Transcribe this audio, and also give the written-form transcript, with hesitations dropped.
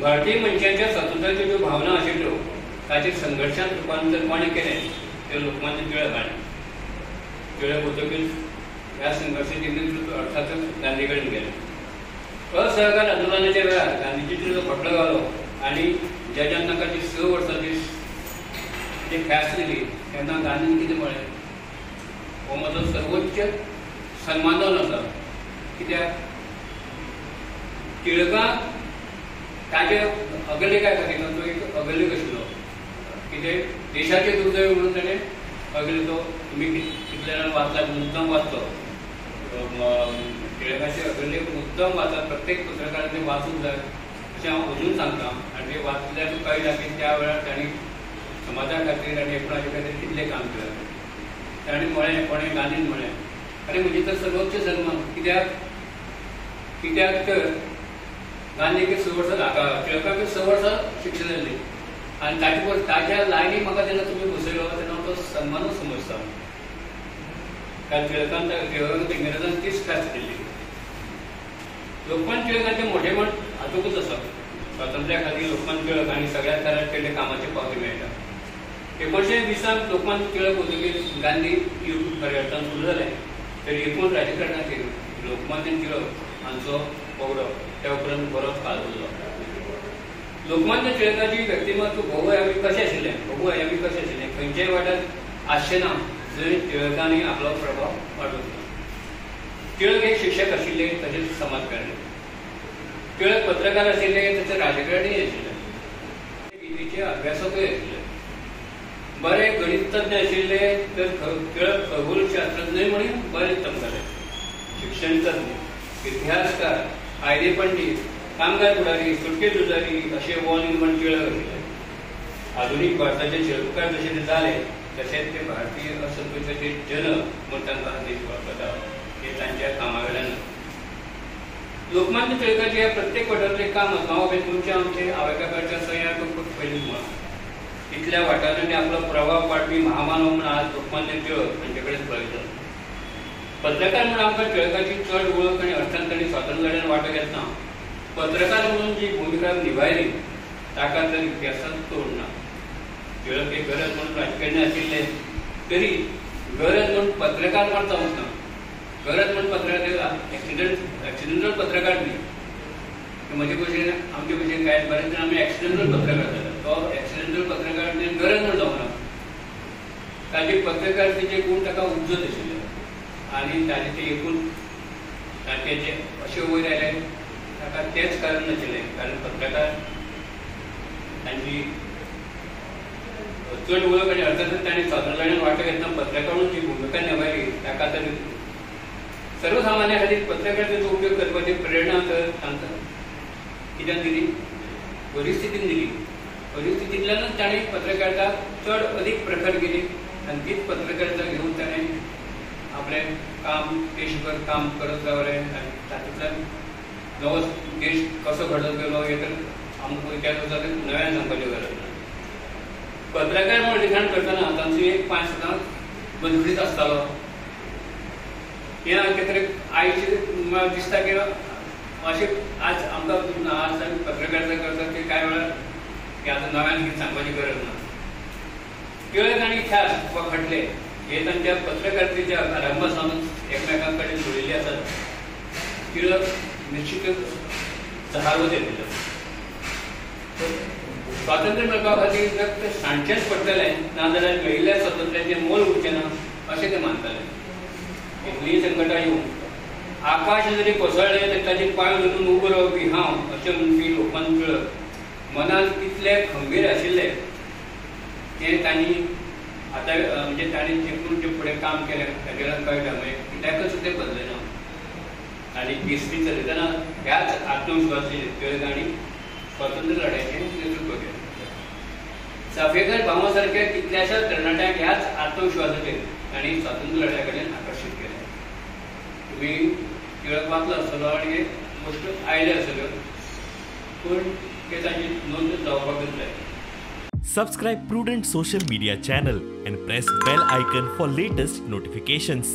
भारतीय मनशांच्या स्वातंत्र्याच्यो ज्यो भावना आशिल्ल्यो ताचेर संघर्शांत रुपांतर कोणें केलें तें लोकमान्य टिळक हाणें. टिळक वतकीच ह्या संघर्शाचें नेतृत्व अर्थातच गांधी कडेन गेलें. असहकार आंदोलनाच्या वेळार गांधीजीचेर जो खटलो घालो आनी जजान तांकां जी 6 वर्सांची जी ख्यास्त दिली तेन्ना गांधीन कितें म्हळें, हो म्हजो सर्वोच्च सन्मान जावन आसा. कित्याक टिळकाक ताजे अगलेखा खातीर तो एक अगलेख आशिल्लो, कितें देशाचे दुर्दैव म्हणून ताणें अगले तो तुमी कितल्या जाणां वाचला, मुद्दम वाचलो टिळकाचे अगलेख मुद्दम वाचा, प्रत्येक पत्रकारान ते वाचूंक जाय अशें हांव अजून सांगता. आनी ते वाचल्यार कळटा की त्या वेळार तांणी समाजा खातीर आनी एकूण खातीर कितलें काम केलें. ताणें म्हळें, कोणें गांधीन म्हळें, आनी म्हजी तर सर्वोच्च सन्मान. कित्याक कित्याक तर गांधीक 6 वर्सां, टिळकाक 6 वर्सां शिक्षा जाल्ली आनी ताचे ताज्या लायनी म्हाका जेन्ना तुमी बसयलो तेन्ना तो सन्मानूच समजता. कारण टिळकान टिळकाक इंग्रजान तीच ख्यास्त दिल्ली. लोकमान्य टिळकांचें मोठेपण हातूंतच आसा. स्वातंत्र्या खातीर लोकमान्य टिळक आनी सगळ्या तरांत केल्ल्या कामाची पावती मेळटा. 1920 लोकमान्य टिळक वतकीर गांधी युग खऱ्या अर्थान सुरू जालें. तरी एकूण राजकारणाचेर लोकमान्य टिळक हांचो पगडो त्या उपरांत बरोच काळ उरलो. लोकमान्य टिळकाची व्यक्तिमत्व बहुआयामी कशें आशिल्लें, बहुआयामी कशें आशिल्लें, खंयच्याय वाट्यार आसचें ना जंय टिळकांनी आपलो प्रभाव वाडोवचो. टिळक एक शिक्षक आशिल्ले तशेंच समाजकारणी. टिळक पत्रकार आशिल्ले तशेंच राजकारणी आशिल्ले, गीतेचे अभ्यासकूय आशिल्ले, बरे गणिततज्ञ आशिल्ले तर टिळक खगोलशास्त्रज्ञ म्हणून बरे चमकले, शिक्षणतज्ञ, इतिहासकार, कायदे पंडीत, कामगार फुडारी, सुटके झुजारी अशे ऑल इन वन टिळक आशिल्ले. आधुनीक भारताचे शिल्पकार जशे ते जाले तशेंच ते भारतीय असंतोशाचे जनक म्हूण तांकां देश वळखता हे तांच्या कामा वेल्यान. लोकमान्य टिळकाचे ह्या प्रत्येक वाठारांतलें काम हांव तुमच्या आमचे आवयकाकाच्या सयाक पयलीं म्हळां. इतल्या वाठारांनी आपलो प्रभाव पाडपी महामानव म्हूण आज लोकमान्य टिळक हांचे कडेन पळयतात. पत्रकार म्हणून आमकां टिळकाची चड वळख आनी अर्थान तांणी स्वातंत्र्य लढ्यान वांटो घेतना पत्रकार म्हणून जी भुमिका निभायली ताका तर इतिहासांत तोड ना. टिळक हे गरज म्हणून राजकारणी आशिल्ले तरी गरज म्हणून पत्रकार मात जावंक ना. गरज म्हणून पत्रकार एक्सिडेंटल पत्रकार न्ही. म्हजे भशेन आमचे भशेन काय बरेच जाण आमी एक्सिडेंटल पत्रकार जातात. तो एक्सिडेंटल पत्रकार न्ही, गरज म्हणून जावंक ना. ताजे पत्रकारितेचे गुण ताका उपजत आशिल्ले आनी ताजे ते एकूण ताचे जे अशें वयर आयले ताका तेच कारण नाशिल्लें. कारण पत्रकार तांची चड वळख आनी अर्थातच तांणी स्वातंत्र्य लढ्यान वांटो घेतना पत्रकार म्हणून जी भुमिका निभायली ताका तर सर्वसामान्या खातीर पत्रकारितेचो उपयोग करपाची प्रेरणा तर तांकां कित्यान दिली, परिस्थितीन दिली. परिस्थितींतल्यानच ताणें पत्रकारिता चड अदीक प्रखर केली आनी तीच पत्रकारिता घेवन ताणें आपलें काम देशभर काम करत रावलें आनी तातूंतल्यान नवो देश कसो घडत गेलो हें तर आमकां इतिहास आसा तें नव्यान सांगपाची गरज ना. पत्रकार म्हणून लिखाण करतना तांचो एक पांय सदांच बंदखणीत आसतालो. हें कितें तरी आयज दिसता की अशें आज आमकां आज आमी पत्रकारिता करतात ते कांय वेळार की आतां नव्यान कितें सांगपाची गरज ना. टिळक आनी ख्यास्त वा खटले हे तांच्या पत्रकारितेच्या आरंभा सावन एकमेकां कडेन जोडिल्ले आसात. टिळक निश्चितच जहारवत येतलो. स्वातंत्र्य मेळपा खातीर रक्त सांडचेंच पडटलें, नाजाल्यार मेळिल्ल्या स्वातंत्र्याचें मोल उरचें ना अशें ते मानताले. इतलीं संकटां येवं आकाश जरी कोसळ्ळें तरी ताचे पांय धरून उबो रावपी हांव अशें म्हणपी लोकमान्य टिळक मनान कितले खंबीर आशिल्ले तें तांणी आतां म्हणजे तांणी एकूण जें फुडें काम केलें ताजेल्यान कळटा. म्हणजे कित्याकच तें बदलें ना. आनी केसरी चलयतना ह्याच आत्मविश्वासाचेर टिळक हांणी स्वातंत्र्य लढ्याचें नेतृत्व केलें. चाफेकर भावा सारक्या कितल्याशाच तरणाट्यांक ह्याच आत्मविश्वासाचेर तांणी स्वातंत्र्य लढ्या कडेन आकर्शीत केलें. तुमी टिळक वाचलो आसतलो आनी गोश्ट आयले आसतल्यो, पूण ते तांची नोंद जावपाकच जाय. Subscribe Prudent Social Media channel and press bell icon for latest notifications.